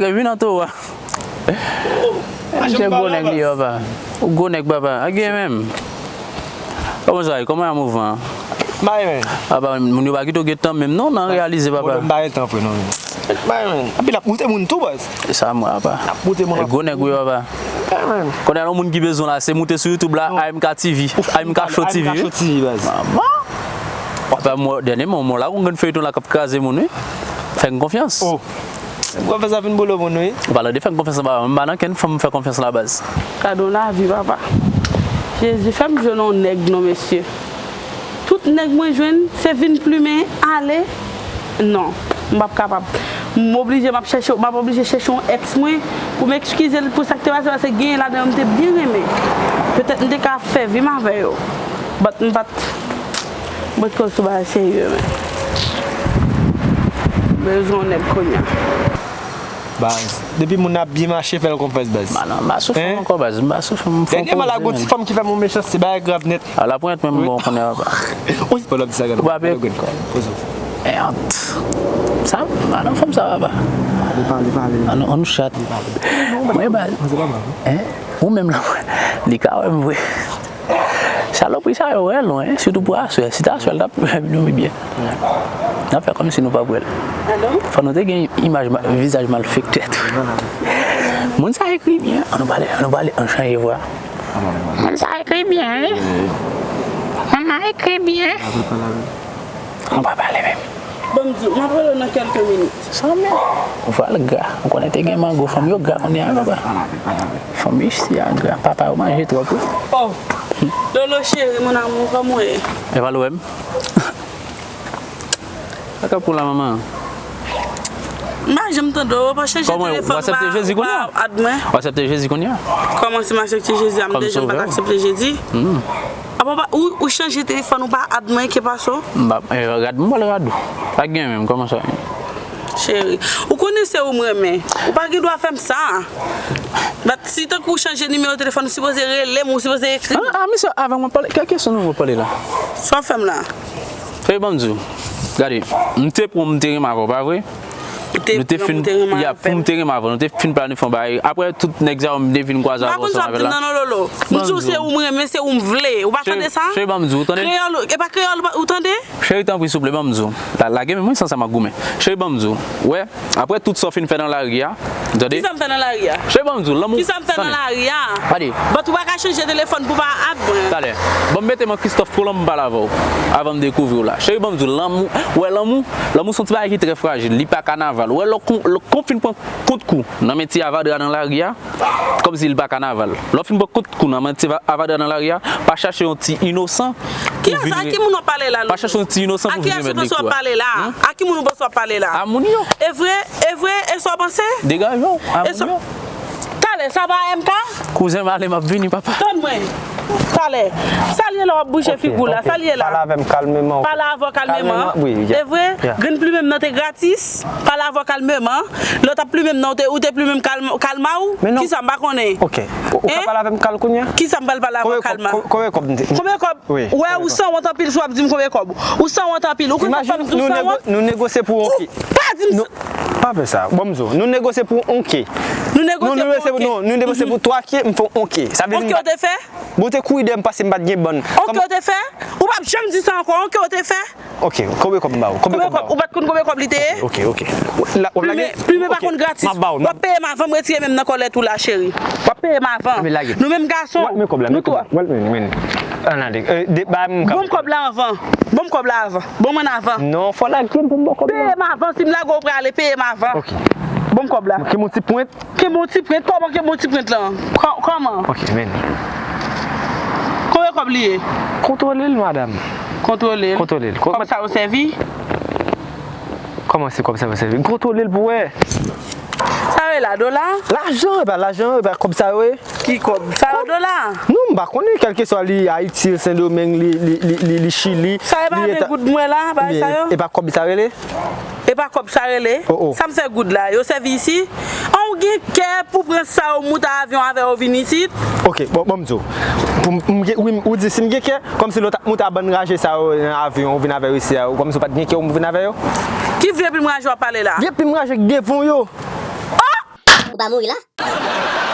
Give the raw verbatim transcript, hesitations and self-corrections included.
Vin nan towo a. Misye gwo nèg li ye, papa. Ou gwo nèg, papa. A gen menm. Kòman sa ye? Kòman a mouvman an? Bay men. Papa, moun yo pa kite w gen tan menm non, nan reyalize, papa. Bay tan, frè, non. Bay men. Epi l ap moute moun tou, baz. E sa m wè, papa. L ap moute moun. E gwo nèg wi, papa. Bay men. Kounye a, yon moun ki bezwen la, se moute sou YouTube la, A M K T V, A M K Show T V, wi. Papa, mwen, dènyèman, mwen la, yon grenn feyton la k ap kraze moun, wi. Fè m konfyans. Oh. Ou konfyans ap vin bolo moun, wi. Ou pa tande fè m konfyans anba, m pa nan kenn fanm m fè konfyans la baz. Gade yon lavi, papa. Jezi, fè m jwenn yon nèg non, mesye. Tout nèg mwen jwenn, se vin plimen, ale. Non, m p ap kapab. M oblije, m ap chèche, m ap oblije chèche yon èks mwen pou m ekskize l pou sa k te pase, paske genyen ladan yo m te byen renmen. Petèt m te ka fè vi m avè yo. But m pa t Mwen t koz sou bagay serye, men. Bezwen yon nèg kounye a. Baz, depi moun ap byen mache, fè l konfyans, baz. Ba non, m pa sou fanm ankò, baz. M pa sou fanm, m fè yon koze, man. Dènyèman la, gon ti fanm ki fè m yon mechanste, bagay grav nèt. A la ponyèt menm, bon, konnen, papa. Wi, fò l ap di sa, gade. Ou pa peye. Poze w. Mèd. Sa, m pa nan fanm sa, papa. Li pale, li pale. An nou, an nou chat. Li pale. Mwen, baz. An se pa mal, wi. Hein? Ou menm la, li ka wè m vre. Salopri sa yo rèl, wi, sitou pou aswè. Si t aswè, l t ap vin dormi byen. N ap fè kòmsi nou p ap wè l. Alo? Fò nou te gen imaj ma-, vizaj malfektè tou. Moun sa ekri byen. An nou pale, an nou pale, an chanje vwa. Moun sa ekri byen, wi. Moun sa ekri byen. An pa pale menm. Ban m di w, m ap rele w nan kèlke minit. Sa menm. Vwa l gra. Ou konnen te gen mango, fanm yo gra kounye a, papa. Fanm isi a gra. Papa yo manje twòp, wi. Oh. Lolo cheri, mon amour, kòman w ye? Eval ou wè m? Sa k ap pou la, manman? M pa janm tande w, w pa chanje telefòn, w pa, w pa add mwen. Ou aksepte Jezi kounye a? Ou aksepte Jezi kounye a? Kòman si m aksepte Jezi a, m deja m pa t aksepte Jezi? Apa w pa, ou, ou chanje telefòn, ou pa add mwen, ki pase w? M pa, eh, rad, m pa rad ou. Pa gen menm, kòman sa? Cheri, ou konnen se ou m renmen. Ou pa gen dwa fè m sa. But si tankou w chanje nimewo telefòn, ou sipoze rele m, ou sipoze ekri m. Ah, ah, misye, avan mwen pale, kèl kesyon nou mwen pale la? Sa w fè m la? Ey, ban m di w. Gade, m te pran w, m te renmen avè w, pa vre? Nou te fin, ya, pou m te renmen avè w, nou te fin planifye yon bagay. Apre tout nèg sa yo, m te vin kwaze avè w ansanm avè l la. M pa konn sa w ap di m nan non, Lolo. M di w se ou m renmen, se ou m vle. Ou pa tande sa? Cheri, ban m di w, ou tande? Kreyòl, e pa kreyòl, ou tande? Cheri, tanpri, souple, ban m di w. La, lage men mwen, san sa m ap goumen. Cheri, ban m di w. Wè, apre tout sa w fin fè nan lari a, ou tande? Kisa m fè nan lari a? Cheri, ban m di w, lanmou. Kisa m fè nan lari a? Gade. But ou pa ka chanje telefòn pou pa add mwen. Talè. Ban m mete m an Christophe Colomb pale avè w. Avan m dekouvri w la. Cheri, ban m di w, lanmou, wè, lanmou, lanmou se yon ti bagay ki trè frajil. Li pa kanaval. Wè, lè w kon, lè w kon fin pran kout kou nan men ti avadra nan lari a, kòmsi li pa kanaval. Lè w fin pran kout kou nan men ti va-, avadra nan lari a, pa chache yon ti inosan pou vin re-, pa chache yon ti inosan pou vin remèt li kou a. A ki moun ou panse w ap pale la? A ki moun ou panse w ap pale la? A moun yo. E vre, e vre, e sa w panse? Degaje w, a moun yo. Talè, sa pa M K? Kouzen m ale, m ap vini, papa. Tann mwen. Talè. Sa l ye la w ap bouje figi w la? Sa l ye la? Pale avè m kalmeman, ok. Pale avè w kalmeman. Kalmeman, wi, yeah. E vre? Yeah. Grenn plimen m nan te gratis. Pale avè w kalmeman. Lè w t ap plimen m nan, ou te, ou te plimen m kalm-, kalma w? Kisa m pa konnen? Ok. Ou, ou ka pale avè m kalm kounye a? Kisa m pral pale avè w kalma? Konbyen kòb, konbyen kòb m te? Konbyen kòb? Wi. Wè, ou sanwont anpil si w ap di m konbyen kòb. Ou sanwont anpil. Ou konn sa fè m di w sanwont? Nou negosye pou yon ke. Ou pa di m sa. Pa fè sa. Bon, m di w, nou negosye pou yon ke. Nou negosye pou yon ke. Non, nou negosye pou twa ke, m fè yon ke. Sa vle di m pa. Yon ke w te fè? Bon, w te kouri dèyè m paske m pa t gen bann. Yon ke w te fè? Ou p ap janm di sa ankò. Yon ke w te fè? Ok, konbyen kòb m ba w? Konbyen kòb m ba w? Ou pa t konn konbyen kòb li te ye? Ok, ok. Plimen, plimen pa konn gratis. M ap ba w, non. W ap peye m avan m retire men m nan kòlèt ou la, cheri. W ap peye m avan. Nou menm gason, nou twò. Ann ale. Ban m kòb la avan. Ban m kòb la avan. Ban mwen avan. Non, fò lage m pou m ba w kòb la. Peye m avan. Si m lage w, w prale, peye m avan. Ok. Ban m kòb la. Kenbe yon ti pwent. Kenbe yon ti pwent. Kòman kenbe yon ti pwent lan? Kò-, kòman? Ok, men. Konbyen kòb li ye? Kontwole l, madanm. Kontwole l. Kontwole l. Kòb sa yo sèvi? Kòman se kòb sa yo sèvi? Kontwole l pou wè. Sa yo ye la, dola? Lajan, e pa lajan, e pa kòb sa yo ye. Ki kòb? Sa yo dola? Non, m pa konnen, kèlkeswa li Ayiti, Sendomeng, li, li, li, li, li Chili. Sa yo pa vle goud mwen la, bagay sa yo? E pa kòb sa rele? E pa kòb sa rele? Oh, oh. Sa m fè goud la? Yo sèvi isit? An, ou gen kè pou pran sa yo moute avyon avè yo vin isit? Ok, bon, bon, m di w. Pou m, m gen, wi, ou di si m gen kè, kòmsi lè w t ap moute a bann raje sa yo nan avyon, ou vin avè yo isi a, kòmsi w pa t gen kè ou vin avè yo? Ki vye plim raje w ap pale la? Vye plim raje k devan w yo. Oh! pa mouri la.